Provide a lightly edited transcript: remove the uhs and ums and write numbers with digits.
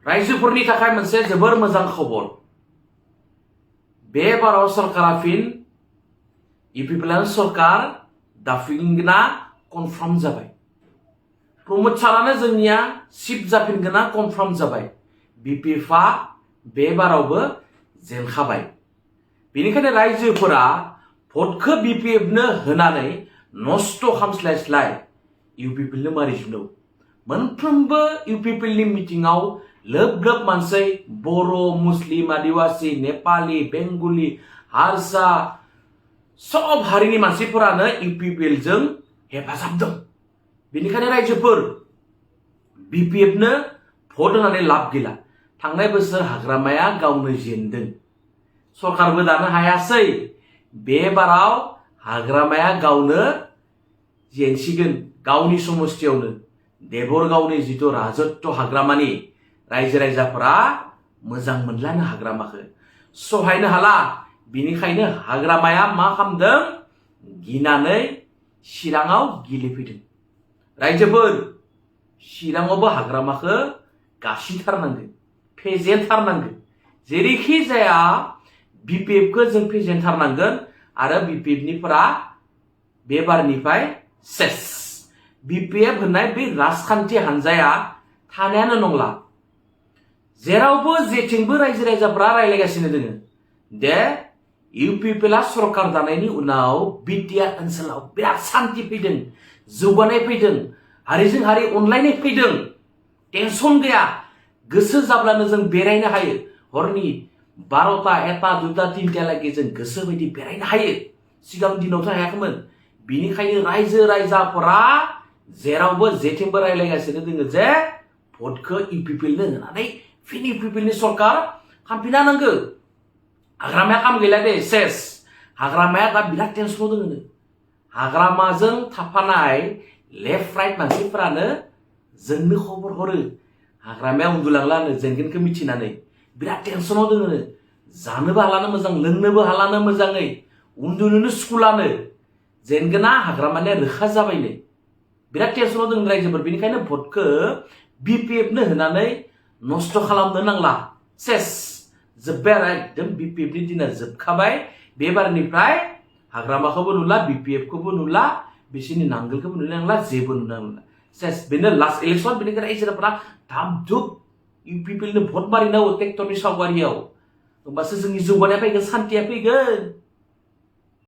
रायजोफोरनि थाखाय मोनसे जोबोर मोजां खबर। बे बाराव सरकारा फिन इउपिपिएल सरकार दाफिनगोना कनफार्म जाबाय। प्रमोद सारानो जोंनिया चिफ जाफिनगोना कनफार्म जाबाय। बिपिएफआ बे बारावबो जेनखाबाय। बेनिखायनो रायजोफोरा भटखौ बिपिएफनो होनानै नष्ट खालामस्लायस्लाय इउपिपिएलनो मारिजोबनो। मोनफ्रोमबो इउपिपिएलनि मिटिंआव लोब लोब मानसि बर', मुस्लिम, आदिवासी, नेपाली, बेंगली, हारसा सब हारिनि मानसिफोरानो इउपिपिएलजों हेफाजाब दं। बेनिखायनो रायजोफोर बिपिएफनो भट होनानै लाब गैला। थांनाय बोसोर हाग्रामाया गावनो जेनदों, सरकारबो दानो हायासै। बे बाराव हाग्रामाया गावनो जेनसिगोन गावनि समस्थियावनो। देबरगावनि जिथु राजत्व हाग्रामानि रायजो राजाफोरा मोजां मोनलानो हाग्रामाखौ सहायनो हाला। बिनिखायनो हाग्रामाया मा खालामदों? गिनानै चिराङाव गिलिफैदों। रायजोफोर चिराङावबो हाग्रामाखौ गासिनथारनांगोन, फेजेनथारनांगोन। जेरैखि जाया बिपिएफखौ जों फेजेनथारनांगोन आरो बिपिएफनिफोरा बे बारनिफ्राय सेस। बिपिएफ होननाय बे राजखान्थि हान्जाया थानायानो नंला। जेरावबो जेथिंबो रायजो राजाफ्रा रायलायगासिनो दोङो दे इउपिपिएलआ सरकार दानायनि उनाव बिटिआर ओनसोलाव बिराद सान्थि फैदों, जौगानाय फैदों, हारिजों हारि अनलायनाय फैदों, टेनसन गैया। गोसो जाब्लानो जों बेरायनो हायो। हरनि 12टा, 1टा, 2टा, 3टालागै जों गोसो बायदि बेरायनो हायो। सिगां दिनावथ' हायाखैमोन। बिनिखायनो रायजो राजाफोरा जेरावबो जेथिंबो रायलायगासिनो दोङो जे भटखौ इउपिपिएलनो होनानै फिन इउपिपिएलनि सरकार खालामफिनना नांगौ। हाग्रामाया काम गैला दे, सेस। हाग्रामाया दा बिराद टेनसनाव दोङो। हाग्रामाजों थाफानाय लेफ्ट राइट मानसिफोरानो जोंनो खबर हरो। हाग्रामाया उन्दुलांलानो जेनगोनखौ मिथिनानै बिराद टेनसनाव दोङो। जानोबो हालानो मोजां, लोंनोबो हालानो मोजाङै, उन्दुनोनो सुकुलानो। जेनगोना हाग्रामानिया रोखा जाबायनो। बिराद टेनसनाव दोङो रायजोफोर। बेनिखायनो भटखौ बिपिएफनो होनानै नष्ट खालामनो नांला। सेस जोब्बाय आरो एकदम बिपिएफनि दिना जोबखाबाय। बे बारनिफ्राय हाग्रामाखौबो नुला, बिपिएफखौबो नुला, बिसोरनि नांगोलखौबो नुनो नांला, जेबो नुनो नांला। सेस बेनो लास्ट इलेक्सन। बेनिखायनो रायजोफोरा धाम धुप इउपिपिएलनो भट मारिनांगौ ट्रेक्टरनि सावगारियाव। होमबासो जोंनि जौगानाया फैगोन, सान्थिया फैगोन।